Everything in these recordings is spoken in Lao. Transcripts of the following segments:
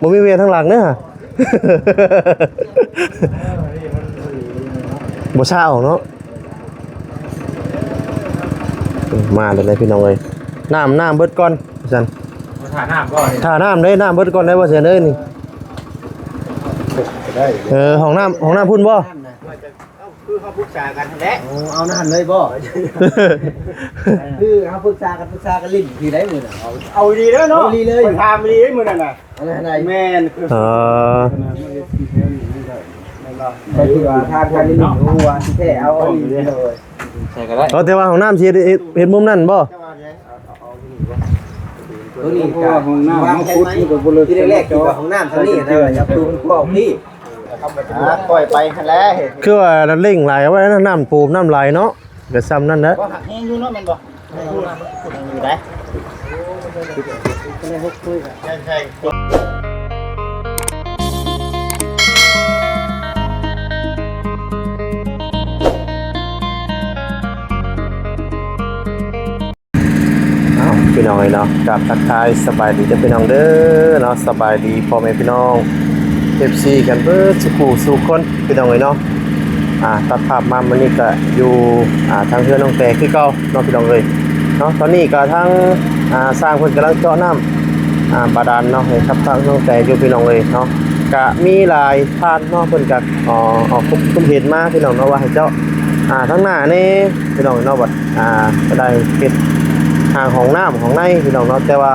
ບໍ່ມີເວທາງຫຼັງເດີ ບໍ່ເຊົາເນາະ. ມາແລ້ວເດ້ພີ່ນ້ອງເອີຍ ນ້ຳ ນ້ຳເບິດກ່ອນວ່າຊັ້ນ. ຖ້ານ້ຳບໍ່ນີ້ ຖ້ານ້ຳເດ້ ນ້ຳເບິດກ່ອນໄດ້ບໍ່ແຊນເອີຍນີ້. ເອີ ຫ້ອງນ້ຳ ຫ້ອງນ້ຳພຸ້ນບໍ່? ເອົາ ຄືເຮົາປຶກສາກັນຫັ້ນແຫຼະ. ໂອ້ ເອົານັ້ນເລີຍບໍ່? ຄືເຮົາປຶກສາກັນ ປຶກສາກັນຫຼິ້ນຄືໃດມື້ນັ້ນ. ເອົາ ເອົາອີ່ຫຼີເດີເນາະ ເອົາອີ່ຫຼີເລີຍ ຂ້ອຍຖາມອີ່ຫຼີມື້ນັ້ນນະ. ອັນນັ້ນໃດ ແມ່ນ ຄື ເອີ ແມ່ນບໍ່? ກໍຄືວ່າທາງ ທາງນີ້ຮູ້ວ່າຊິແທ້ ເອົາອັນນີ້ເລີຍ ໃສ່ກໍໄດ້. ເອີ ແຕ່ວ່າຫ້ອງນ້ຳຊິເຮັດ ເຮັດ ເຮັດມຸມນັ້ນບໍ່? ຕົວນີ້ກໍຫ້ອງນ້ຳເຮົາຂຸດ ມັນກໍບໍ່ເລີກ ທີແລກຄິດວ່າຫ້ອງນ້ຳສ່ຳນີ້ນະ ຢາກຕູມັນກວ້າງພີ້. ອ່າ ຄ່ອຍໄປຫັ້ນແຫຼະ. ຄືວ່າເລັ່ງຫຼາຍ ເອົາໄວ້ນະ ນ້ຳປູມນ້ຳໄຫຼເນາະ ກໍສ່ຳນັ້ນແຫຼະ. ບໍ່ ຫັກແຮງຢູ່ເນາະ ແມ່ນບໍ່? ຢູ່ໄດ໋. ເອົາ ພີ່ນ້ອງເອີຍເນາະ ກາບທັກທາຍສະບາຍດີເດີພີ່ນ້ອງເດີເນາະ ສະບາຍດີພໍ່ແມ່ພີ່ນ້ອງ ເອັຟຊີ ກັນເບິດສູ່ຜູ້ສູ່ຄົນພີ່ນ້ອງເອີຍເນາະ. ອ່າ ຕັດພາບມາມື້ນີ້ກະຢູ່ ອ່າ ທາງເຮືອນນ້ອງແຕຄືເກົ່າເນາະພີ່ນ້ອງເອີຍເນາະ. ຕອນນີ້ກະທາງ ອ່າ ຊ່າງເພິ່ນກຳລັງເຈາະນ້ຳ ອ່າ ບາດານເນາະ ໃຫ້ກັບທາງນ້ອງແຕຢູ່ພີ່ນ້ອງເອີຍເນາະ. ກະມີຫຼາຍທ່ານເນາະ ເພິ່ນກະ ເອີ ອອກຄວາມຄິດເຫັນມາພີ່ນ້ອງເນາະ ວ່າໃຫ້ເຈາະ ອ່າ ທາງໜ້າແດ່ ພີ່ນ້ອງເນາະ ບັດ ອ່າ ກໍໄດ້ເຮັດທາງຫ້ອງນ້ຳຫ້ອງໃນພີ່ນ້ອງເນາະ. ແຕ່ວ່າ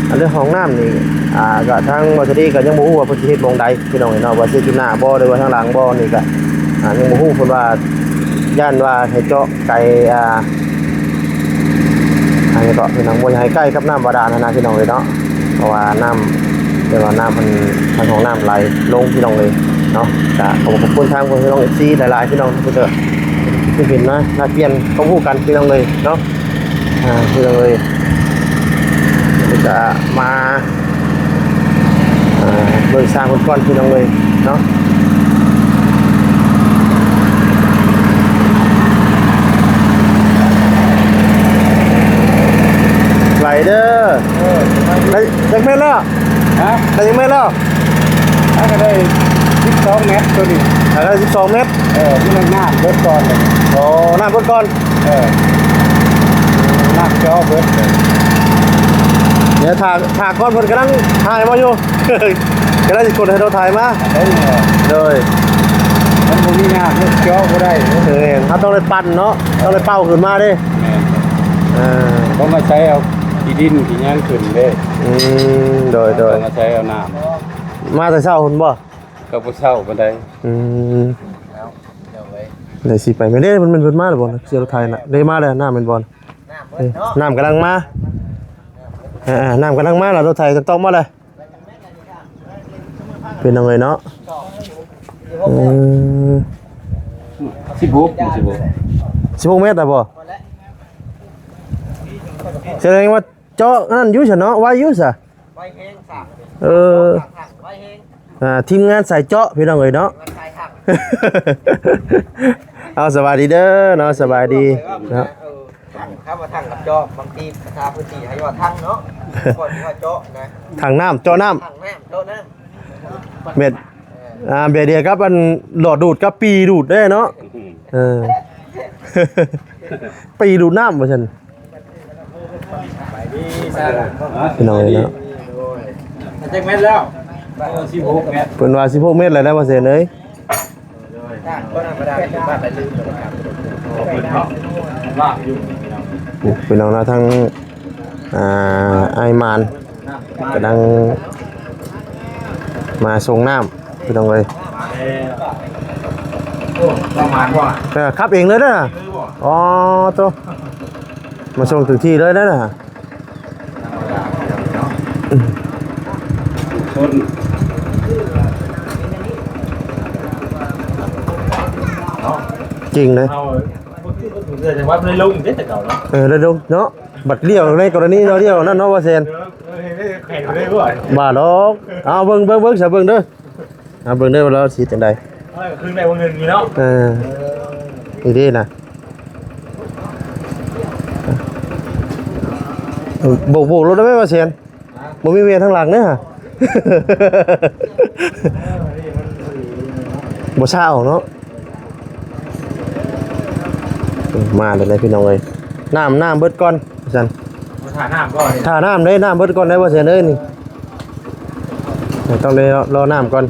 ອັນເລື່ອງຫ້ອງນ້ຳນີ້ ອ່າ ກໍທາງບໍ່ສະດີກໍຍັງບໍ່ຮູ້ວ່າເພິ່ນຊິເຮັດໝ່ອງໃດພີ່ນ້ອງເນາະ ວ່າຊິເຮັດຢູ່ໜ້າບໍ່ ຫຼືວ່າທາງຫຼັງບໍ່ນີ້ກໍ ອ່າ ຍັງບໍ່ຮູ້. ເພິ່ນວ່າຢ້ານວ່າໃຫ້ເຈາະໄກ ອ່າ ອັນນີ້ກໍພີ່ນ້ອງ ບໍ່ຢາກໃຫ້ໃກ້ກັບນ້ຳບາດານຫັ້ນນະພີ່ນ້ອງເອີຍເນາະ. ເພາະວ່ານ້ຳ ແຕ່ວ່ານ້ຳມັນ ທາງຫ້ອງນ້ຳໄຫຼລົງພີ່ນ້ອງເອີຍເນາະ. ກະຂໍຂອບຄຸນທາງພີ່ນ້ອງ ເອັຟຊີ ຫຼາຍໆ ພີ່ນ້ອງທີ່ເພິ່ນເຫັນມາແລກປ່ຽນຄວາມຮູ້ກັນພີ່ນ້ອງເອີຍເນາະ. ອ່າ ພີ່ນ້ອງເອີຍ ກະມາ ອ່າ ເບິ່ງຊ່າງເພິ່ນກ່ອນພີ່ນ້ອງເອີຍເນາະ. ໄຫຼເດີ. ເອີ ໄດ້ຈັກແມັດແລ້ວ? ຮະ? ໄດ້ຈັກແມັດແລ້ວ? ມັນກໍໄດ້ສິບສອງແມັດຕົວນີ້. ໄດ້ສິບສອງແມັດ. ເອີ ມັນນ້ຳເບິດກ່ອນ. ອໍ ນ້ຳເບິດກ່ອນ. ເອີ ນ້ຳເຈາະເບິດ. ດຽວຖ້າ ຖ້າກ່ອນ ເພິ່ນກຳລັງຖ່າຍມາຢູ່ ກຳລັງຊິກົດໃຫ້ລົດໄຖມາ. ໂດຍ ມັນບໍ່ມີນ້ຳ ເຈາະບໍ່ໄດ້. ເອີ ເຮົາຕ້ອງໄດ້ປັ່ນເນາະ ຕ້ອງໄດ້ເປົ່າຂຶ້ນມາເດ້. ແມ່ນ. ເອີ ຕ້ອງອາໄສເອົາຂີ້ດິນຂີ້ຫຍັງຂຶ້ນເດ້. ອືມ ໂດຍ ໂດຍ ຕ້ອງອາໄສເອົານ້ຳ. ມາແຕ່ເຊົ້າພຸ້ນບໍ່? ກໍບໍ່ເຊົ້າປານໃດ. ອືມ ເອົາ ເອົາໄວ້ ໄດ້ຊິໄປແມ່ນເດ້. ມັນ ມັນ ເພິ່ນມາແລ້ວບໍ່? ເສຍລົດໄຖນະ ເດ້ ມາແລ້ວ. ນ້ຳແມ່ນບໍ່? ນ້ຳເບິດເນາະ ນ້ຳກຳລັງມາ. ເອີ ນ້ຳກຳລັງມາແລ້ວ ລົດໄຖຕ້ອງມາແລ້ວ ພີ່ນ້ອງເອີຍເນາະ. ເອີ ສິບຫົກ ສິບຫົກ ສິບຫົກແມັດນະບໍ່? ສະແດງວ່າເຈາະນັ້ນຢູ່ຊະເນາະ ໄວຢູ່ຊະ. ໄວແຮງສາມ ເອີ ສາມຖັງ ໄວແຮງ. ອ່າ ທີມງານສາຍເຈາະ ພີ່ນ້ອງເອີຍເນາະ. ທີມງານສາຍຖັງ. ເອົາ ສະບາຍດີເດີເນາະ ສະບາຍດີເນາະ. ເອີ ຖັງ ຄຳວ່າຖັງກັບເຈາະ ບາງທີພາສາພື້ນທີ່ເຮົາເອີ້ນວ່າຖັງເນາະ ກ່ອນທີ່ວ່າເຈາະນະ ຖັງນ້ຳ ເຈາະນ້ຳ ຖັງນ້ຳ ເຈາະນ້ຳ ແມ່ນ. ເອີ ອ່າ ແບບດຽວກັບອັນຫຼອດດູດກັບປີ້ດູດເດ້ເນາະ. ເອີ ປີ້ດູດນ້ຳວ່າຊັ້ນ. ພີ່ນ້ອງເອີຍເນາະ ຈັກແມັດແລ້ວ? ເອີ ສິບຫົກແມັດ. ເພິ່ນວ່າສິບຫົກແມັດແລ້ວນະ ບໍ່ແຊນເອີຍ. ໂອ້ ພີ່ນ້ອງເນາະ ທາງ ອ່າ ອ້າຍມານກຳລັງມາສົ່ງນ້ຳ ພີ່ນ້ອງເອີຍ. ເອີ ຂັບເອງເລີຍນະ. ອໍ ໂຕ ມາສົ່ງເຖິງທີ່ເລີຍນະ. ຈິງເດ້. ເອີ ໄດ້ລົງເນາະ ບັດລ້ຽວໃນກໍລະນີເນາະ ລ້ຽວນັ້ນເນາະ ວ່າແຊນ. ເອີ ເອີ ເອີ ບໍ່ດອກ. ເອົາເບິ່ງ ເບິ່ງ ເບິ່ງຊະ ເບິ່ງເດີ. ເອົາເບິ່ງເດີວ່າລາວຊິຈັ່ງໃດ. ເອີ ຄືໄດ້ວງເງິນນີ້ເນາະ. ເອີ ເອີ ນີ້ເດ້ນະ. ໂບກ ໂບກລົດໄດ້ໄໝວ່າແຊນ? ບໍ່ມີເວທາງຫຼັງເດ້. ບໍ່ເຊົ້າເນາະ. ມາແລ້ວເດ້ພີ່ນ້ອງເອີຍ. ນ້ຳ ນ້ຳເບິດກ່ອນວ່າຊັ້ນ. ຖ້ານ້ຳກ່ອນ ຖ້ານ້ຳເດ້. ນ້ຳເບິດກ່ອນໄດ້ບໍ່ແຊນເອີຍນີ້. ຕ້ອງໄດ້ລໍນ້ຳກ່ອນ.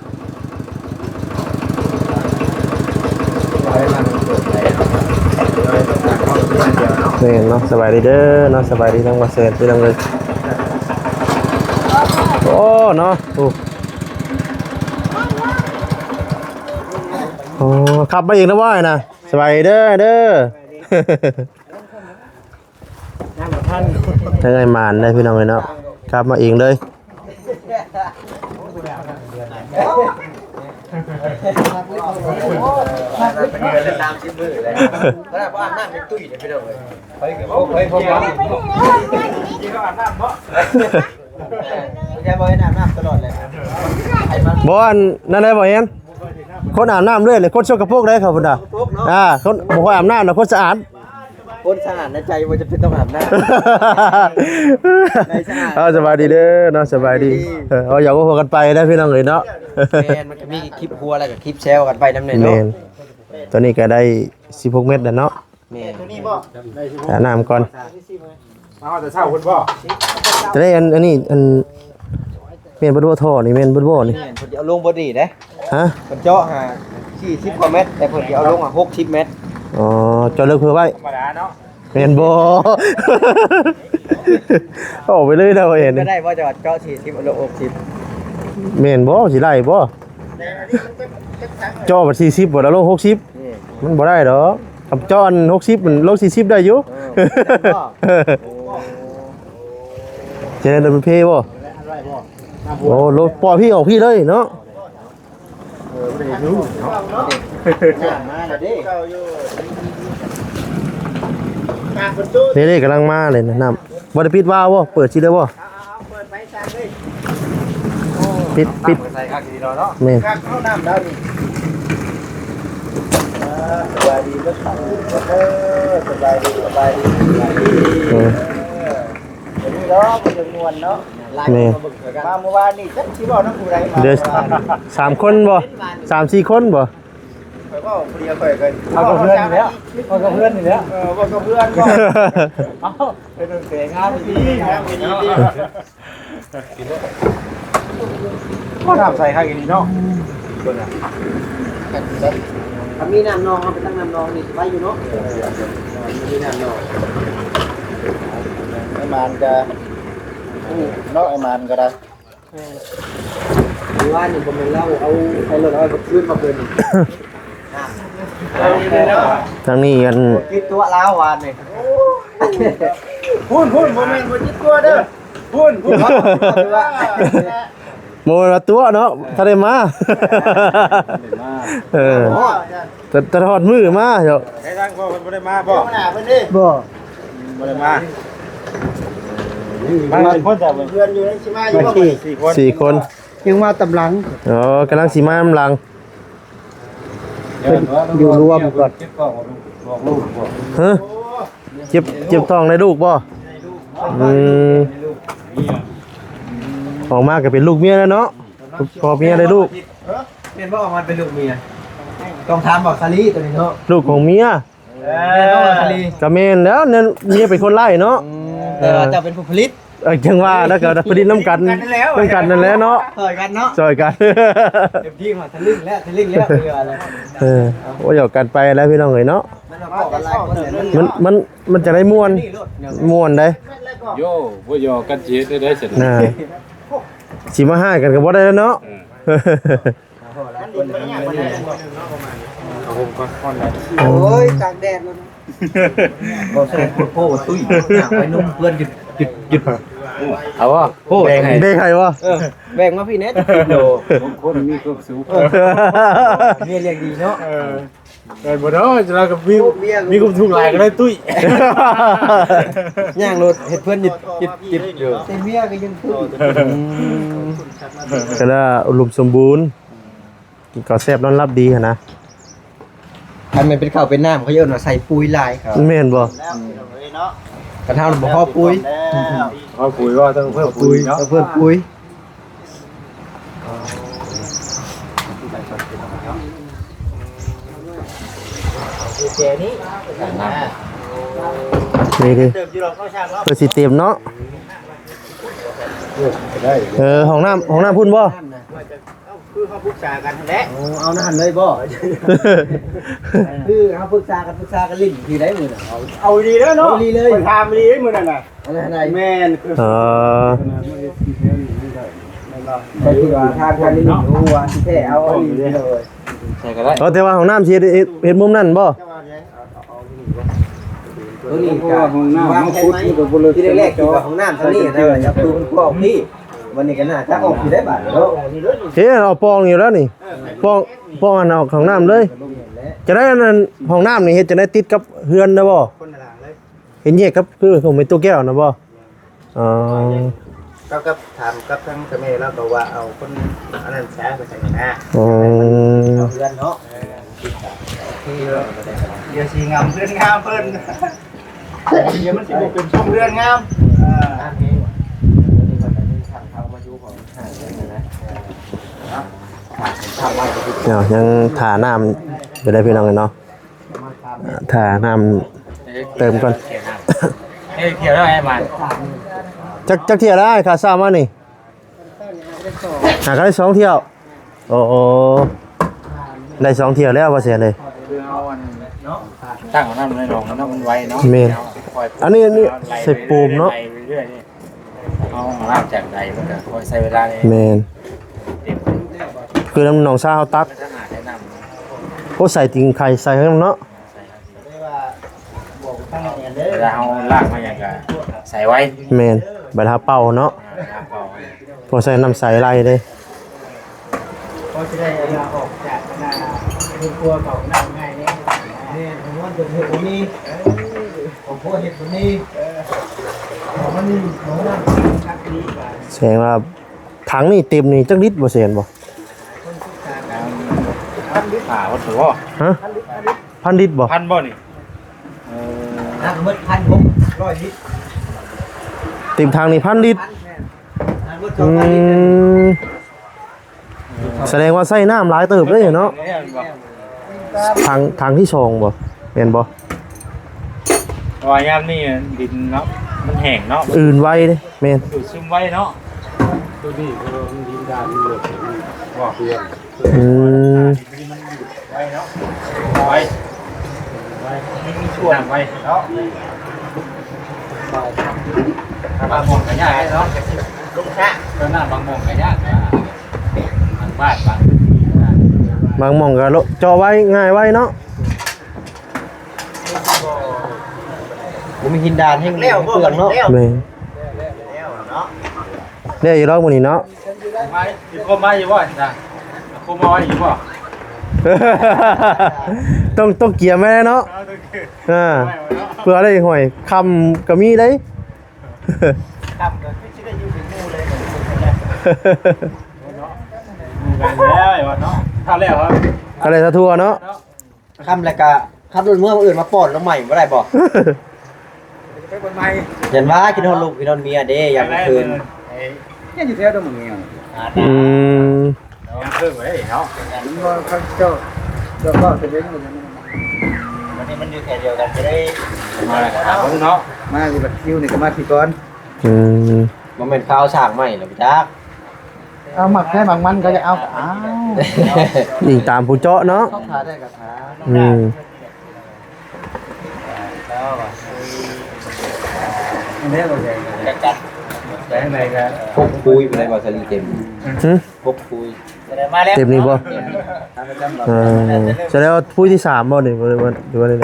ແມ່ນເນາະ. ສະບາຍດີເດີເນາະ. ສະບາຍດີທັງບ່າວແຊນພີ່ນ້ອງເອີຍ. ໂອ້ ເນາະ. ໂອ້ ໂອ້ ຂັບມາເອງນະບໍ່ອ້າຍນະ? ສະບາຍດີເດີ ເດີ. ທັງອ້າຍໝານໄດ້ພີ່ນ້ອງເອີຍເນາະ. ຂັບມາເອງເລີຍ. ບໍ່ ອັນນັ້ນໄດ້ບໍ່ແຮນ? ຄົນອາບນ້ຳເລື້ອຍເລີຍ ຄົນສົກກະປົກໄດ໋ເຂົາພຸ້ນນະ. ອ່າ ຄົນບໍ່ຄ່ອຍອາບນ້ຳນະ ຄົນສະອາດ. ຄົນສະອາດໃນໃຈບໍ່ຈຳເປັນຕ້ອງອາບນ້ຳ. ໃນສະອາດ. ເອົາ ສະບາຍດີເດີເນາະ. ສະບາຍດີ. ສະບາຍດີ. ເອີ ເອົາ ຢາກຮູ້ກັນໄປໄດ໋ພີ່ນ້ອງເອີຍເນາະ. ແມ່ນ ມັນກໍມີຄລິບຫົວ ແລ້ວກໍຄລິບແຊວກັນໄປນຳແດ່ເນາະ. ແມ່ນ. ຕອນນີ້ກໍໄດ້ສິບຫົກແມັດແລ້ວເນາະ. ແມ່ນ. ອາບນ້ຳກ່ອນ. ມາຮອດແຕ່ເຊົ້າພຸ້ນບໍ່? ຈະໄດ້ອັນ ອັນນີ້ ອັນ ແມ່ນເບິດບໍ່? ທໍ່ນີ້ແມ່ນເບິດບໍ່ນີ້? ແມ່ນ. ເພິ່ນຈະເອົາລົງເບິດນີ້ເດ້. ຮະ? ເພິ່ນເຈາະຫາສີ່ສິບກວ່າແມັດ ແຕ່ເພິ່ນຈະເອົາລົງຫາຫົກສິບແມັດ. ອໍ ເຈາະເລິກເພື່ອໄວ້. ທຳມະດາເນາະ. ແມ່ນບໍ່? ອອກໄປເລີຍນະ ບໍ່ເຫັນ. ໄດ້ບໍ່ ເຈາະ ເຈາະສີ່ສິບ ເອົາລົງຫົກສິບ? ແມ່ນບໍ່? ຊິໄດ້ບໍ່? ເຈາະບັດສີ່ສິບ ບັດເອົາລົງຫົກສິບ. ນີ້ ມັນບໍ່ໄດ້ດອກ. ຄັນເຈາະອັນຫົກສິບ ມັນລົງສີ່ສິບໄດ້ຢູ່. ເອີ ໄດ້ບໍ່? ໂອ້ ຈະໄດ້ເປັນເພບໍ່? ໂອ້ ລົງ ປ່ອຍພີ່ອອກພີ່ເລີຍເນາະ. ເອີ ບໍ່ໄດ້ຮູ້ເນາະ. ມາແລ້ວເດ້. ເດ້ໆ ກຳລັງມາເລີຍນະ. ນ້ຳ ບໍ່ໄດ້ປິດວາວບໍ່? ເປີດຊິໄດ້ບໍ່? ເອົາໆ ເປີດໄປຊະເລີຍ. ປິດ ປິດ ໃສ່ຄັກດີເນາະ. ແມ່ນ. ຄັກເນາະ ນ້ຳລາວນີ້. ເອີ ສະບາຍດີເດີ ສະບາຍດີ ສະບາຍດີ ສະບາຍດີ. ເອີ ເອີ ດຽວນີ້ເນາະ ມັນຈະມ່ວນເນາະ. ແມ່ນ. ມາເມື່ອວານນີ້ຈັກຊິເວົ້ານຳຜູ້ໃດມາ. ເດີ ເມື່ອວານນີ້ ສາມຄົນບໍ່? ສາມສີ່ຄົນບໍ່? ຂ້ອຍເວົ້າຜູ້ດຽວຂ້ອຍກໍ ເອົາກັບເພື່ອນນີ້ແຫຼະ ເອົາກັບເພື່ອນນີ້ແຫຼະ. ເອີ ເວົ້າກັບເພື່ອນບໍ່? ເອົາ ເປັນແຕ່ງາມດີ ງາມດີ. ພໍນ້ຳໃສຄັກອີ່ຫຼີເນາະ. ເບິ່ງນະ ຖ້າມີນ້ຳນອງ ເຮົາໄປຕັ້ງນ້ຳນອງນີ້ໄວຢູ່ເນາະ. ເອີ ມີນ້ຳນອງ ໄອ້ໝານກໍ ເນາະ ໄອ້ໝານກໍໄດ້. ເອີ ເມື່ອວານນີ້ບໍ່ແມ່ນລາວເອົາໃສ່ລົດ ເອົາໄປຄືນມາເພິ່ນນີ້. ທາງນີ້ອັນ ບໍ່ຈິດຕົວະລາວວານນີ້. ພຸ້ນໆ ບໍ່ແມ່ນບໍ່ຈິດຕົວະເດີ ພຸ້ນໆ. ບໍ່ແມ່ນວ່າຕົວະເນາະ ຖ້າໄດ້ມາ. ເອີ ແຕ່ ແຕ່ຮອດມື້ມາເຈົ້າ. ໃຫ້ທາງພໍ່ເພິ່ນບໍ່ໄດ້ມາບໍ່? ບໍ່ ບໍ່ໄດ້ມາ. ມາຈັກຄົນຈ້ະ? ເພື່ອນຢູ່ໃນຊິມາຢູ່ບໍ່? ສີ່ຄົນ ສີ່ຄົນ ຍັງມາຕາມຫຼັງ. ອໍ ກຳລັງຊິມານຳຫຼັງ. ເພິ່ນຢູ່ລວມກ່ອນ. ຮະ? ເຈັບ ເຈັບທ້ອງໄດ້ລູກບໍ່? ອືມ ອອກມາກໍເປັນລູກເມຍແລ້ວເນາະ. ພໍ່ເມຍໄດ້ລູກ. ແມ່ນບໍ່? ອອກມາເປັນລູກເມຍ ຕ້ອງຖາມບັກສາລີຕົວນີ້ເນາະ. ລູກຂອງເມຍ. ເອີ ແມ່ນບໍ່ບັກສາລີ? ກໍແມ່ນແລ້ວ ເມຍເປັນຄົນໄລ່ເນາະ. ອືມ ເອີ ແຕ່ວ່າເຈົ້າເປັນຜູ້ຜະລິດ. ເອີ ຈັ່ງວ່າແລ້ວ ກໍຜະລິດນຳກັນ ນຳກັນນັ້ນແຫຼະ ນຳກັນນັ້ນແຫຼະເນາະ. ຊ່ອຍກັນເນາະ ຊ່ອຍກັນ. ເຕັມທີ່ມາທະລຶ້ງແລ້ວ ທະລຶ້ງແລ້ວ. ເອີ ໂອ້ຍ ຢອກກັນໄປແລ້ວພີ່ນ້ອງເອີຍເນາະ. ມັນ ມັນ ມັນຈະໄດ້ມ່ວນ ມ່ວນເດ້. ໂຢ ບໍ່ຢອກກັນຊິເຮັດໄດ້ໃດຊັ້ນນະ? ຊິມາຮ້າຍກັນກໍບໍ່ໄດ້ແລ້ວເນາະ. ເອີ ໂອ້ຍ ຕາກແດດ. ບໍ່ໃສ່ໂພດ ຕຸ້ຍ ຢາກໄປນຸ່ງເພື່ອນ ຢຸດ ຢຸດ ຢຸດ. ເອົາບໍ່? ໂພດ ແບ່ງໃຫ້ ແບ່ງໃຫ້ບໍ່? ເອີ ແບ່ງມາພີ່ແດ່ ຈັກກິໂລ. ຄົນມີຄວາມສຸກ ເອີ ເມຍລ້ຽງດີເນາະ. ເອີ ແມ່ນບໍ່ເນາະ? ລາວກໍມີ ມີຄວາມທຸກຫຼາຍກໍໄດ້ຕຸ້ຍ. ຍ່າງໂລດ ເຮັດເພື່ອນ ຢຸດ ຢຸດ ຢຸດຢູ່ ແຕ່ເມຍກໍຍັງຕຸ້ຍ. ອືມ ກໍລະອຸດົມສົມບູນ ກິນເຂົ້າແຊບນອນຫຼັບດີຫັ້ນນະ. ຄັນແມ່ນເປັນເຂົ້າເປັນນ້ຳ ເຂົາເອີ້ນວ່າໃສ່ປຸ໋ຍຫຼາຍ. ແມ່ນບໍ່? ອືມ ຄັນເຮົາບໍ່ພໍປຸ໋ຍ ພໍປຸ໋ຍວ່າຕ້ອງເພີ່ມປຸ໋ຍເນາະ ຕ້ອງເພີ່ມປຸ໋ຍ. ເດ ເດ ເພິ່ນຊິເຕັມເນາະ. ເອີ ຫ້ອງນ້ຳ ຫ້ອງນ້ຳພຸ້ນບໍ່? ຄືເຮົາປຶກສາກັນຫັ້ນແຫຼະ. ໂອ້ ເອົານັ້ນເລີຍບໍ່? ຄືເຮົາປຶກສາກັນ ປຶກສາກັນຫຼິ້ນທີ່ໃດມື້ນັ້ນ ເອົາ ເອົາດີເດີເນາະ ເອົາດີເລີຍ ຂ້ອຍຖາມດີເດ້ມື້ນັ້ນນະ. ອັນນັ້ນໃດ? ແມ່ນ ເອີ ແມ່ນບໍ່? ແຕ່ທີ່ວ່າຖາມກັນນີ້ຮູ້ວ່າຊິແທ້ເອົາອັນນີ້ເລີຍ ໃສ່ກໍໄດ້. ເອີ ແຕ່ວ່າຫ້ອງນ້ຳຊິເຮັດ ເຮັດ ເຮັດມຸມນັ້ນບໍ່? ຕົວນີ້ກໍ ຫ້ອງນ້ຳ ວາງແຜນໃໝ່ ທີ່ແລກໆ ຄິດວ່າຫ້ອງນ້ຳເທົ່ານີ້ນະ ຈັບຕົວມັນກອກນີ້ ວັນນີ້ກໍໜ້າຈະອອກຢູ່ໄດ້ບາດເນາະ. ເຮັດເອົາປ່ອງຢູ່ແລ້ວນີ້ ປ່ອງ ປ່ອງອັນອອກຫ້ອງນ້ຳເລີຍ. ຈະໄດ້ອັນນັ້ນ ຫ້ອງນ້ຳນີ້ເຮັດຈັ່ງໃດ ຕິດກັບເຮືອນນະບໍ່? ຄົນລະຫຼັງເລີຍ ເຮັດແຍກກັບ ຄືຂອງແມ່ຕູ້ແກ້ວນະບໍ່? ອໍ ເຈົ້າກໍຖາມກັບທາງເຈົ້າແມ່ລາວກໍວ່າເອົາຄົນອັນນັ້ນຊະ ວ່າຊັ້ນນະ. ອໍ ເອົາເຮືອນເນາະ ດຽວຊິງາມເຮືອນງາມເພິ່ນ ດຽວມັນຊິບໍ່ເປັນຊົງເຮືອນງາມ. ເນາະ ຍັງຖ້ານ້ຳຢູ່ເດ້ພີ່ນ້ອງເອີຍເນາະ. ຖ້ານ້ຳເຕີມກ່ອນ. ເອີ ທ່ຽວແລ້ວໄອ້ມານ ຈັກ ຈັກທ່ຽວແລ້ວອ້າຍ ຂ້າເຊົ້າມານີ້? ຫາກໍໄດ້ສອງທ່ຽວ. ໂອ້ ໄດ້ສອງທ່ຽວແລ້ວ ບໍ່ເສຍເລີຍ. ຄືເຮົາອັນ ຕັ້ງເອົານ້ຳໃນໜອງ ນ້ຳມັນໄວເນາະ. ແມ່ນ ອັນນີ້ ອັນນີ້ໃສ່ປູມເນາະ. ໄລ່ເລື້ອຍໆ ນີ້ ເຮົາມາລ້າງຈາກໃດມັນກໍຄ່ອຍໃຊ້ເວລາ. ແມ່ນ ຄືນ້ຳໜອງຊາເຮົາຕັກ. ໂອ້ ໃສ່ຕີນໄກ່ໃສ່ເນາະ. ເວລາເຮົາລ້າງມາຫຍັງກໍໃສ່ໄວ. ແມ່ນ ບັດເຮົາເປົ່າເນາະ ເຮົາເປົ່າ ພໍໃສ່ນ້ຳໃສໄລ່ເດ້. ພໍຊິໄດ້ເວລາອອກຈາກອັນນ່າ ເຮືອນຄົວເຂົານ້ຳງ່າຍເດ້. ແມ່ນ ຂອງມັນເປັນເຮັດບໍ່ມີ ຂອງຄົວເຮັດບໍ່ມີ ຂອງມັນມີຂອງນ້ຳ. ແສດງວ່າຖັງນີ້ເຕັມນີ້ຈັກລິດບໍ່ ແສນບໍ່? ຫາວັດຖຸບໍ່? ຮະ? ພັນລິດບໍ່? ພັນບໍ່ນີ້? ເອີ ທັງໝົດພັນຫົກຮ້ອຍລິດ. ເຕັມຖັງນີ້ພັນລິດ. ພັນແມ່ນ ທັງໝົດສອງພັນລິດ. ອືມ ສະແດງວ່າໃຊ້ນ້ຳຫຼາຍເຕີບເດ້ເນາະ. ແມ່ນບໍ່? ຖັງ ຖັງທີສອງບໍ່ ແມ່ນບໍ່? ເພາະວ່າຍາມນີ້ດິນເນາະ ມັນແຫ້ງເນາະ ອືນໄວເດ້. ແມ່ນ ດູດຊຶມໄວເນາະ. ຕົວນີ້ເພາະວ່າມັນດິນດານ ມັນເລິກ ມັນບໍ່ເພື່ອງ. ອືມ ໄວເນາະ ໄວ ໄວ ມັນມີຊ່ວງໄວເນາະ. ບາງໝ່ອງກໍຍາກເນາະ ລົງຊ້າ ເອີ ນ້ຳບາງໝ່ອງກໍຍາກ ບາງບ້ານບາງພື້ນທີ່ນະ ບາງໝ່ອງກໍເຈາະໄວ ງ່າຍໄວເນາະ. ບໍ່ມີຫີນດານແຮງເປືອງເນາະ. ແມ່ນ ແລ້ວຢູ່ດອກມື້ນີ້ເນາະ. ມາ ຊິຄົມມາຢູ່ບໍ່ນະ? ຄົມມາໄວ້ຢູ່ບໍ່? ຕ້ອງ ຕ້ອງກຽມໄວ້ແລ້ວເນາະ. ເອີ ຕ້ອງກຽມ ອ່າ ໄວ້ເນາະ ເພື່ອໄດ້ຫອຍຄຳກໍມີເດ້. ຄຳກໍຄືຊິໄດ້ຢູ່ເປັນໝູ່ເລີຍ ເນາະ ໝູ່ກັນແລ້ວເນາະ. ຖ້າແລ້ວ ຖ້າແລ້ວ ຖ້າທົ່ວເນາະ ເນາະ. ຄ່ຳແລ້ວກະຂັບລົດເມືອ ມື້ອື່ນມາປ້ອນນ້ອງໃໝ່ບໍ່ໄດ້ບໍ່? ໄປບ່ອນໃໝ່ ຢ້ານວ່າຄິດຮອດລູກ ຄິດຮອດເມຍເດ້ ຍາມກາງຄືນ. ໄປ ເຮັດຢູ່ແຖວດອນໝາກງຽງ. ອືມ ເພິ່ນໄວ້ເນາະ ມັນບໍ່ ເຂົາເຈົ້າ ເຈົ້າເວົ້າແຕ່ເດັກນ້ອຍ. ວັນນີ້ມັນຢູ່ແຖວດຽວກັນ ຈະໄດ້ມາຫາເບິ່ງເນາະ. ມາຢູ່ບັດຄິວນີ້ກໍມາທີ່ກ່ອນ. ອືມ ບໍ່ແມ່ນຂ່າວສ້າງໃໝ່ແລ້ວຈັກ. ເອົາໝາກໄມ້ໝາກມັນກໍຈະເອົາ ອ້າວ ອີງຕາມຜູ້ເຈາະເນາະ. ເຂົາຂາຍໄດ້ກໍຂາຍ. ອືມ ແລ້ວວ່າ ອັນນີ້ບໍ່ໃຫຍ່ ຈັກກັນ ໄປທາງໃດກໍ ຫົກຄຸຍໄປໄດ້ບໍ່ ສາລີເຕັມ. ຫຶ? ຫົກຄຸຍ ເຕັມນີ້ບໍ່? ເອີ ສະແດງວ່າຄຸຍທີສາມບໍ່ນີ້ ຫຼືວ່າ ຫຼືວ່າໃດ?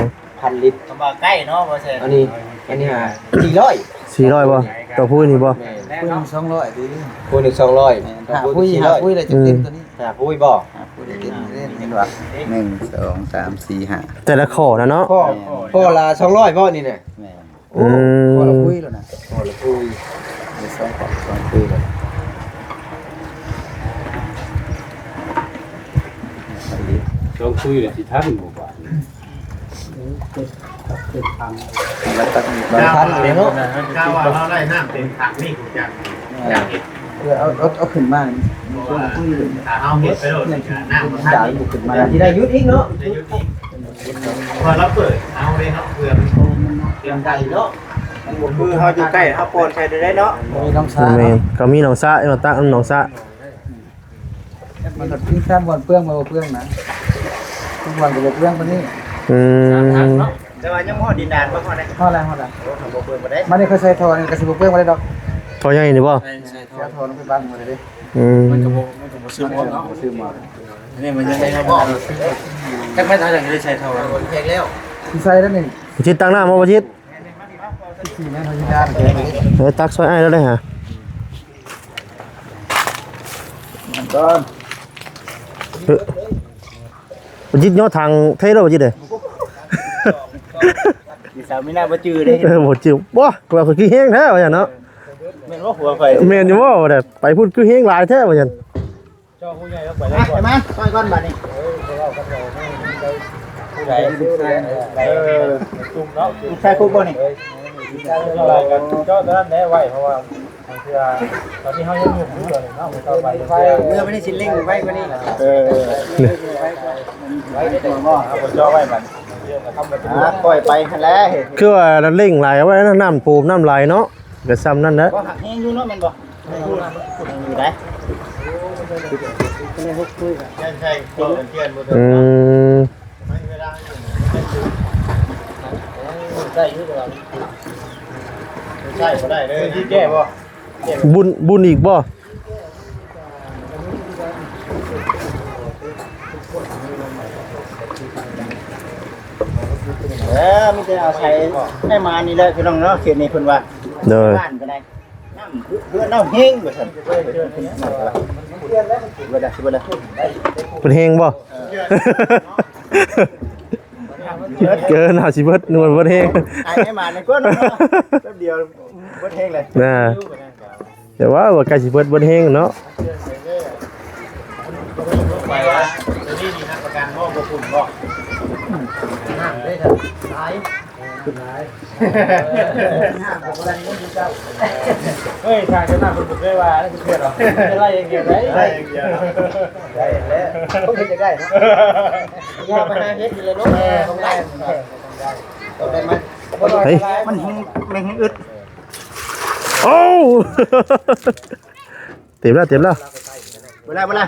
ພັນລິດ ຄຳວ່າໃກ້ເນາະ ບໍ່ແຊນ. ອັນນີ້ ອັນນີ້ຫາ ສີ່ຮ້ອຍ ສີ່ຮ້ອຍບໍ່? ຕໍ່ຄຸຍນີ້ບໍ່? ແມ່ນ ຄຸຍໜຶ່ງສອງຮ້ອຍຕິ. ຄຸຍໜຶ່ງສອງຮ້ອຍ ແມ່ນ ຫ້າຄຸຍ ຫ້າຄຸຍລະຈະເຕັມຕົວນີ້. ຫ້າຄຸຍບໍ່? ຫ້າຄຸຍລະເຕັມເດ້ ເຫັນບໍ່? ໜຶ່ງ ສອງ ສາມ ສີ່ ຫ້າ ແຕ່ລະຂໍ້ນະເນາະ. ຂໍ້ ແມ່ນ ຂໍ້ລະສອງຮ້ອຍບໍ່ນີ້ນະ? ແມ່ນ. ໂອ້ ອືມ ພໍລະຄຸຍແລ້ວນະ ພໍລະຄຸຍ ມີສອງຂອງ ສອງຄຸຍແລ້ວ ສອງຄຸຍແລ້ວຊິທັນບໍ່ບາດນີ້? ເຈັດ ເຈັດພັນ ແລ້ວຕັດນີ້ ແລ້ວທັນເລີຍເນາະ. ຖ້າວ່າເຮົາໄດ້ນ້ຳເຕັມຖັງນີ້ ຜູ້ຈັກ ຢາກເຮັດ ເອົາ ເອົາ ເອົາຂຶ້ນມາ ເອົາເຮັດໄປໂລດ ນ້ຳມັນ ດາວບໍ່ຂຶ້ນມາ ຊິໄດ້ຢຸດອີກເນາະ ໄດ້ຢຸດອີກ ເພາະວ່າເຮົາເປີດເອົາເດ້ເນາະ ເພື່ອມັນ ມັນໄດ້ເນາະ ມັນບໍ່ຄືເຮົາຢູ່ໃກ້ ເຮົາປ່ອນໃສ່ໄດ້ເນາະ ມີໜອງສາ ແມ່ນ ກໍມີໜອງສາ ມາຕັກນ້ຳໜອງສາ ມັນກໍມີແຕ່ບ່ອນເປືອງ ມັນບໍ່ເປືອງນະ ທຸກບ່ອນກໍບໍ່ເປືອງປານນີ້ ອືມ ແຕ່ວ່າຍັງບໍ່ຮອດດິນດານບໍ່ ຮອດແລ້ວ ຮອດແລ້ວ ຮອດແລ້ວ ໂອ້ ບໍ່ເປືອງປານໃດ ມານີ້ເຂົາໃສ່ທໍ່ນີ້ກໍຊິບໍ່ເປືອງປານໃດດອກ ທໍ່ໃຫຍ່ນີ້ບໍ່? ໃສ່ ໃສ່ທໍ່ ເອົາທໍ່ລົງໄປບັ້ງໝົດເລີຍເດ້ ອືມ ມັນກໍບໍ່ ມັນກໍບໍ່ຊຶມໝົດເນາະ ບໍ່ຊຶມໝົດ ອັນນີ້ມັນຍັງໄດ້ ຈັກແມ່ນເຮົາຈະໄດ້ໃສ່ທໍ່ ແຮງແລ້ວ ຊິໃສ່ແລ້ວນີ້ ຊິຕັ້ງນ້ຳບໍ່ ບໍ່ຈິດ? ເອີ ຕັກຊ່ອຍອ້າຍແລ້ວເດ້ຫາ ມັນກ່ອນ ເອີ ບໍ່ຈິດຍໍຖັງເທໂລດ ບໍ່ຈິດເດ້ ມີສາວມີໜ້າບໍ່ຈື່ເດ້ ເອີ ບໍ່ຈື່ ບໍ່ ວ່າຂ້ອຍຄືແຮງແທ້ວ່າຊັ້ນເນາະ ແມ່ນບໍ່ ຜົວຂ້ອຍ ແມ່ນຢູ່ບໍ່ວ່າ ໄປພຸ້ນຄືແຮງຫຼາຍແທ້ວ່າຊັ້ນ ເຈົ້າຜູ້ໃຫຍ່ລາວໄປແລ້ວ ມາ ໃຫ້ມາຊ່ອຍກ່ອນບາດນີ້ ເອີ ຜູ້ໃດ ເອີ ຈຸ່ມເນາະ ລູກຊາຍຄຸກບໍ່ນີ້ ເອີ ເຈົ້າຕົວນັ້ນແຫຼະໄວ້ ເພາະວ່າບາງເທື່ອ ຕອນນີ້ເຮົາຍັງໜຸ່ມຢູ່ເນາະ ເມື່ອໄປ ເມື່ອໄປນີ້ຊິເລັ່ງໄວກວ່ານີ້ ເອີ ໄວກວ່ານີ້ ເອົາບໍ່ຈ່ອໄວ້ບາດນີ້ ອ່າ ຄ່ອຍໄປຫັ້ນແຫຼະ ຄືວ່າເລັ່ງຫຼາຍ ເອົາໄວ້ນະ ນ້ຳປູມນ້ຳໄຫຼເນາະ ກໍຊ່ຳນັ້ນແຫຼະ ບໍ່ ຫາກແຮງຢູ່ເນາະ ແມ່ນບໍ່? ຢູ່ໄດ໋ ອືມ ບໍ່ໄດ້ເລີຍ ແກ້ບໍ່? ບຸນ ບຸນອີກບໍ່? ເອີ ມີແຕ່ອາໄສໃນມານີ້ແຫຼະ ພີ່ນ້ອງເນາະ ເຂດນີ້ເພິ່ນວ່າ ໂດຍ ບ້ານກໍໄດ້ ນ້ຳເຮືອນເຮົາແຮງວ່າຊັ້ນ ເບິດລະ ເບິດລະ ເພິ່ນແຮງບໍ່? ເອີ ເກີນຫ້າສິບເບິດ ນວນເບິດແຮງ ອາຍໃຫ້ມາໃນກ້ອນເນາະ ແປັບດຽວເບິດແຮງເລີຍ ນະ ແຕ່ວ່າ ວ່າໃກ້ຊິເບິດ ເບິດແຮງເນາະ ໄປວ່າ ດຽວນີ້ມີຮັບປະກັນບໍ່ ບໍ່ຝຸ່ນບໍ່? ຫ້າມເດ້ ຫຼາຍ ຫຼາຍ ເຮີ້ຍ ທາງເຈົ້າໜ້າເພິ່ນບໍ່ເຄີຍວ່າເທື່ອດອກ ໄດ້ຢ່າງດຽວ ໄດ້ຢ່າງດຽວ ໄດ້ແລ້ວ ເຂົາເຮັດໄດ້ເນາະ ຢ່າໄປຫາເຮັດຢູ່ແລ້ວເນາະ ຕ້ອງໄດ້ ຕ້ອງໄດ້ ຕ້ອງໄດ້ ເຮີ້ຍ ມັນແຮງ ມັນແຮງອຶດ ໂອ້ ເຕັມແລ້ວ ເຕັມແລ້ວ ເວລາ ເວລາ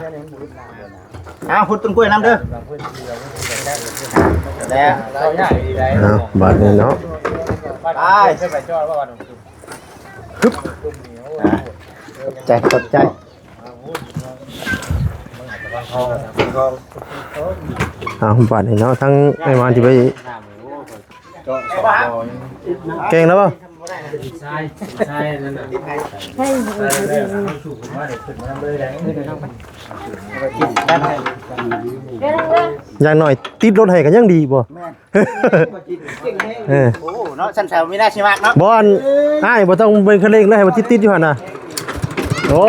ເອົາ ຂຸດຕົ້ນກ້ວຍນຳເດີ ແລ້ວ ເອົາ ບາດນີ້ເນາະ ໄປ ຮຶບ ຂອບໃຈ ຂອບໃຈ ເອົາ ບາດນີ້ເນາະ ທາງໄອ້ມານຊິໄປ ແກງແລ້ວບໍ່? ຢ່າງໜ້ອຍຕິດລົດໃຫ້ກໍຍັງດີບໍ່? ແມ່ນ ເອີ ໂອ້ ເນາະ ຊັ້ນສາວມີໜ້າຊິມັກເນາະ ບໍ່ ອັນ ອ້າຍບໍ່ຕ້ອງເບິ່ງຄັນເລັ່ງເລີຍ ໃຫ້ມັນຕິດໆຢູ່ຫັ້ນນະ ໂອ້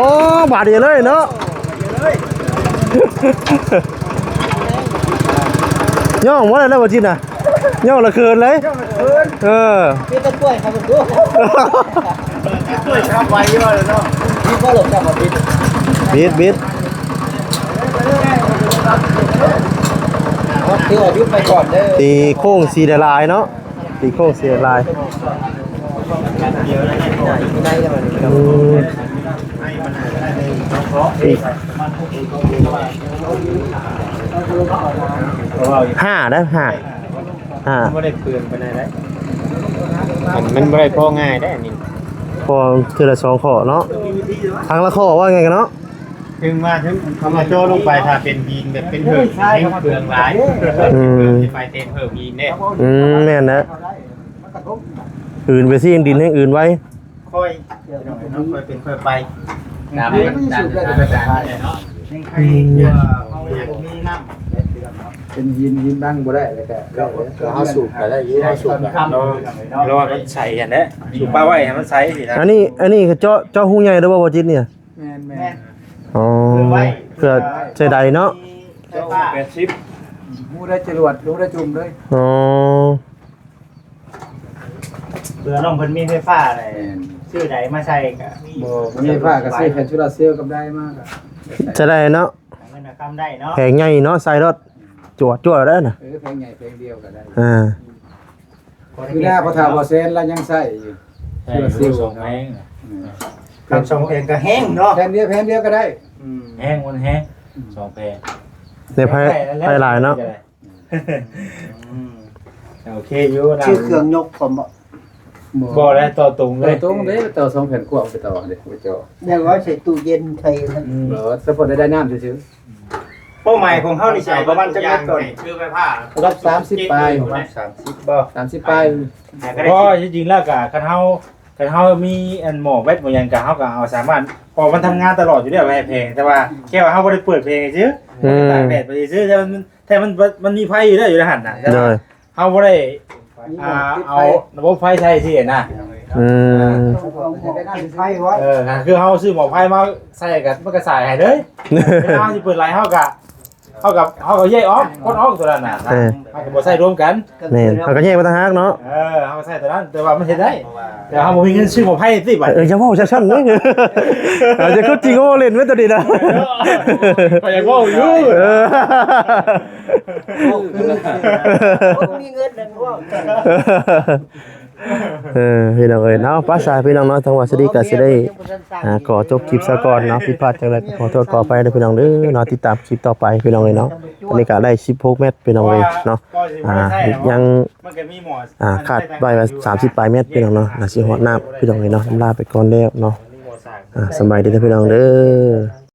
ບາດດຽວເລີຍເນາະ ຍ້ອງບໍ່ໄດ້ແລ້ວບໍ່ຈິດນະ ຍ້ອງລະເຂີນເລີຍ ເອີ ມີແຕ່ກ້ວຍເຂົາບໍ່ຮູ້ ກ້ວຍທຳໄວຢູ່ເນາະ ມີບໍ່ລົດຈັບບໍ່ບິດ ບິດ ບິດ ຖືວ່າຢຸດໄປກ່ອນເດີ ຕີໂຄ້ງສີ່ຫຼາຍໆເນາະ ຕີໂຄ້ງເສຍຫຼາຍ ອືມ ອີກ ຫ້າໄດ້ ຫ້າ ຫ້າ ມັນບໍ່ໄດ້ເປືອງປານໃດ ມັນ ມັນບໍ່ໄດ້ພໍງ່າຍເດ້ອັນນີ້ ພໍເທື່ອລະສອງຂໍ້ເນາະ ທາງລະຂໍ້ວ່າໄງກັນເນາະ ເຖິງວ່າເຖິງເຂົາມາເຈາະລົງໄປ ຖ້າເປັນຫີນແບບເປັນເຫີກ ແຮງເປືອງຫຼາຍ ອືມ ຊິໄປເຕັມເຫີກຫີນເດ້ ອືມ ແມ່ນແຫຼະ ອື່ນໄປຊິ ດິນແຮງອື່ນໄວ ຄ່ອຍ ຄ່ອຍເປັນຄ່ອຍໄປ ຕາມ ຕາມສະຖານະການນີ້ແຫຼະເນາະ ອືມ ເຮົາຢາກມີນ້ຳ ເປັນຫີນ ຫີນບັງບໍ່ໄດ້ ແລ້ວກະ ເຮົາສູບກະໄດ້ຢູ່ ເຮົາສູບກະ ເຮົາ ເຮົາວ່າມັນໃສຫັ້ນແຫຼະ ສູບປະໄວ້ໃຫ້ມັນໃສຊີ້ນະ ອັນນີ້ ອັນນີ້ເຈາະ ເຈາະຮູໃຫຍ່ໄດ້ບໍ່ ບໍ່ຈິດນີ້? ແມ່ນໆ ອໍ ເພື່ອໃສ່ໃດເນາະ ແປດສິບ ຮູ້ໄດ້ຈະຫຼວດ ຮູ້ໄດ້ຈຸ່ມເລີຍ ອໍ ເພື່ອນ້ອງເພິ່ນມີໄຟຟ້າແຫຼະ ແມ່ນ ເຊ ຊື້ໃດມາໃສ່ກໍມີ ບໍ່ ບໍ່ມີຜ້າກໍຊື້ແຜ່ນໂຊລາເຊວກັບໄດມາກໍ ຈະໄດ້ເນາະ ຫາເງິນຫາຄຳໄດ້ເນາະ ແຜງໃຫຍ່ເນາະ ໃສ່ລົດ ຈວດໆ ໄດ້ນະ ເອີ ແຜງໃຫຍ່ແຜງດຽວກໍໄດ້ ອ່າ ຄືໜ້າພໍ່ເຖົ້າບໍ່ແຊນລະຍັງໃຊ້ຢູ່ ໃຊ້ຢູ່ສອງແຜງ ອືມ ຄັນສອງແຜງກໍແຮງເນາະ ແຜ່ນດຽວ ແຜ່ນດຽວກໍໄດ້ ອືມ ແຮງ ມັນແຮງ ອືມ ສອງແຜງ ໄດ້ໄພ ໄພຫຼາຍເນາະ ອືມ ໂອເຄຢູ່ນະ ຊື່ເຄື່ອງຍົກພ້ອມບໍ່? ບໍ່ ບໍ່ໄດ້ ຕໍ່ຕົງເລີຍ ຕໍ່ຕົງເດ້ ຕໍ່ສອງແຜ່ນຂວາງໄປຕໍ່ເດ້ ໄປເຈາະ ແລ້ວກໍໃສ່ຕູ້ເຢັນໃສ່ ອືມ ບໍ່ ສະເພາະໄດ້ ໄດ້ນ້ຳຊື່ໆ ເປົ້າໝາຍຂອງເຮົານີ້ຊິເອົາປະມານຈັກແມັດກ່ອນ? ຄືໄຟຟ້າ ລະດັບສາມສິບປາຍ ປະມານສາມສິບບໍ່? ສາມສິບປາຍ ບໍ່ ທີ່ຈິງແລ້ວກະຄັນເຮົາ ຄັນເຮົາມີອັນໝໍ້ແວັດໝໍ້ຫຍັງກະ ເຮົາກະເອົາສາມາດ ເພາະມັນທຳງານຕະຫຼອດຢູ່ແລ້ວ ແພງ ແຕ່ວ່າແຄ່ວ່າເຮົາບໍ່ໄດ້ເປີດເພງຊື່ ອືມ ຕາກແດດໄປຊື່ ແຕ່ມັນ ແຕ່ມັນ ມັນມີໄຟຢູ່ແລ້ວ ຢູ່ໃນຫັ້ນນະ ແຕ່ວ່າ ໂດຍ ເຮົາບໍ່ໄດ້ ອ່າ ເອົາລະບົບໄຟໃສ່ຊີ້ນະ ອືມ ເອີ ຄືເຮົາຊື້ໝໍ້ໄຟມາໃສ່ກັນ ມັນກໍສາຍໃຫ້ເລີຍ ເວລາເຮົາຊິເປີດໄຫຼ ເຮົາກໍ ເຮົາກໍ ເຮົາກໍແຍກອອກ ກົດອອກຕົວນັ້ນນະ ເອີ ເຮົາກໍບໍ່ໃຊ້ລວມກັນ ແມ່ນ ເຮົາກໍແຍກໄວ້ຕ່າງຫາກເນາະ ເອີ ເຮົາກໍໃຊ້ຕົວນັ້ນ ແຕ່ວ່າມັນເຮັດໄດ້ ແຕ່ເຮົາບໍ່ມີເງິນຊື້ໝໍ້ໄຟຕິບາດ ເອີ ຢ່າເວົ້າຈັ່ງຊັ້ນເດ້ ເຮົາຈະຄືຈິງໂອເລ່ນເວີຍຕົວນີ້ນະ ຂ້ອຍຢາກເວົ້າຢູ່ ເອີ ບໍ່ມີເງິນນັ້ນເວົ້າ ເອີ ພີ່ນ້ອງເອີຍເນາະ ໄປຊະພີ່ນ້ອງເນາະ ທາງວາສະດີກະຊິໄດ້ ອ່າ ຂໍຈົບຄລິບຊະກ່ອນເນາະ ຜິດພາດຈັ່ງໃດກໍຂໍໂທດຂໍອະໄພເດີພີ່ນ້ອງເດີເນາະ ຕິດຕາມຄລິບຕໍ່ໄປພີ່ນ້ອງເອີຍເນາະ ອັນນີ້ກະໄດ້ສິບຫົກແມັດພີ່ນ້ອງເອີຍເນາະ ອ່າ ຍັງ ອ່າ ຄາດໄວ້ວ່າສາມສິບປາຍແມັດພີ່ນ້ອງເນາະ ໜ້າຊິຮອດນ້ຳພີ່ນ້ອງເອີຍເນາະ ລຳລາໄປກ່ອນແລ້ວເນາະ ອ່າ ສະບາຍດີເດີພີ່ນ້ອງເດີ.